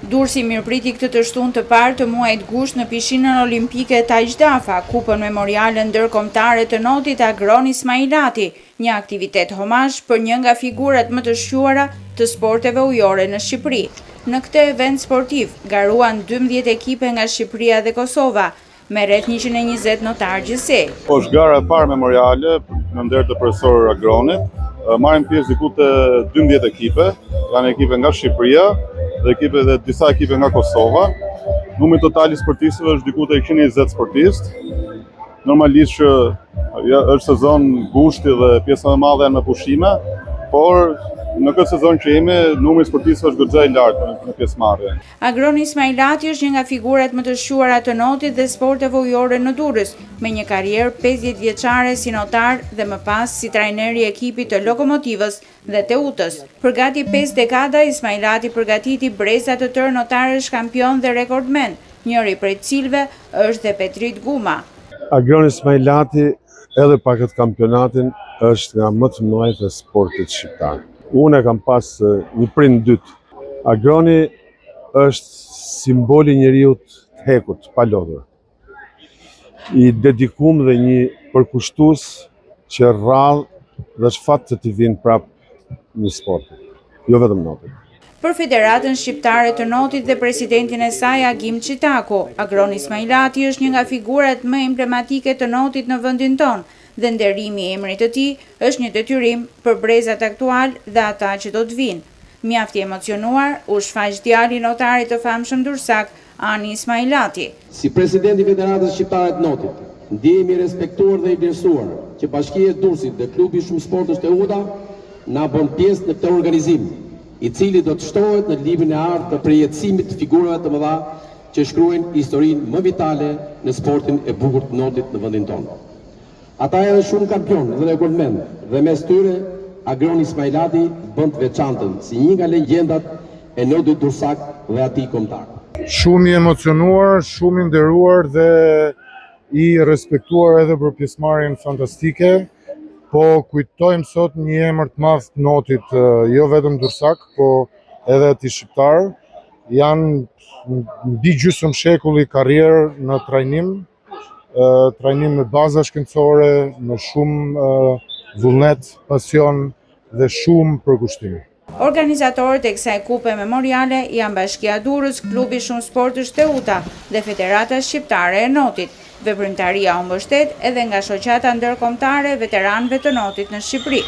Durrësi mirëpriti këtë të shtunë të parë të muajit gusht në pishinën olimpike Taq Dafa, Kupën Memoriale Ndërkombëtare të Notit Agron Ismailati, një aktivitet homazh për një nga figurat më të shquara të sporteve ujore në Shqipëri. Në këtë event sportiv garuan 12 ekipe nga Shqipëria dhe Kosova, me rreth 120 notarë gjithsej. Po është gara e parë memoriale në nder të profesor Agronit. Marrin pjesë diku te 12 ekipe, janë ekipe nga Shqipëria dhe ekipe dhe disa ekipe nga Kosova. Numri total i sportistëve është diku te 120 sportistë. Normalisht që ja, është sezon gushti dhe pjesa më e madhe janë me pushime, por në këtë sezon që jemi, numri i sportistëve është goxha i lartë në pjesëmarrje. Agron Ismailati është një nga figurat më të shquara të notit dhe sporteve ujore në Durrës, me një karrierë 50 vjeçare si notar dhe më pas si trajner i ekipit të Lokomotivës dhe Teutës. Për gati 5 dekada, Ismailati përgatiti breza të tërë notarësh kampion dhe rekordmen, njëri prej të cilëve është dhe Petrit Guma. Agron Ismailati edhe pa këtë kampionatin është nga më të mëdhenjtë e sportit shqiptar. Unë e kam pas një prind dytë. Agroni është simboli i njeriut të hekurt, pa lodhur. I dedikum dhe një përkushtus që rrallë dhe është fat të t'i vinë prap një sporti, jo vetëm notit. Për Federatën Shqiptare të Notit dhe presidentin e saj Agim Çitaku, Agron Ismailati është një nga figurat më emblematike të notit në vendin tonë dhe nderimi i emrit të tij është një detyrim për brezat aktual dhe ata që do të vinë. Mjaft i emocionuar u shfaq djali i notarit të famshëm durrsak, Ani Ismailati. Si president i Federatës Shqiptare të Notit, ndihemi i respektuar dhe i vlerësuar që Bashkia e Durrësit dhe Klubi Shumësportësh Teuta na bën pjesë në këtë organizim, i cili do të shtohet në librin e artë të përjetësimit të figurave të mëdha që shkruajnë historinë më vitale në sportin e bukur të notit në vendin tonë. Ata janë shumë kampionë dhe rekordmenë dhe mes tyre Agron Ismailati bën të veçantën si një nga legjendat e notit durrsak dhe atij kombëtar. Shumë i emocionuar, shumë i nderuar dhe i respektuar edhe për pjesëmarrjen fantastike. Po kujtojmë sot një emër të madh të notit, jo vetëm durrsak, po edhe atij shqiptar. Janë mbi gjysmë shekulli karrierë në trajnim, trajnim me baza shkencore, me shumë vullnet, pasion dhe shumë përkushtim. Organizatorët e kësaj kupe memoriale janë Bashkia Durrës, Klubi Shumësportësh Teuta dhe Federata Shqiptare e Notit. Veprimtaria u mbështet edhe nga Shoqata Ndërkombëtare e Veteranëve të Notit në Shqipëri.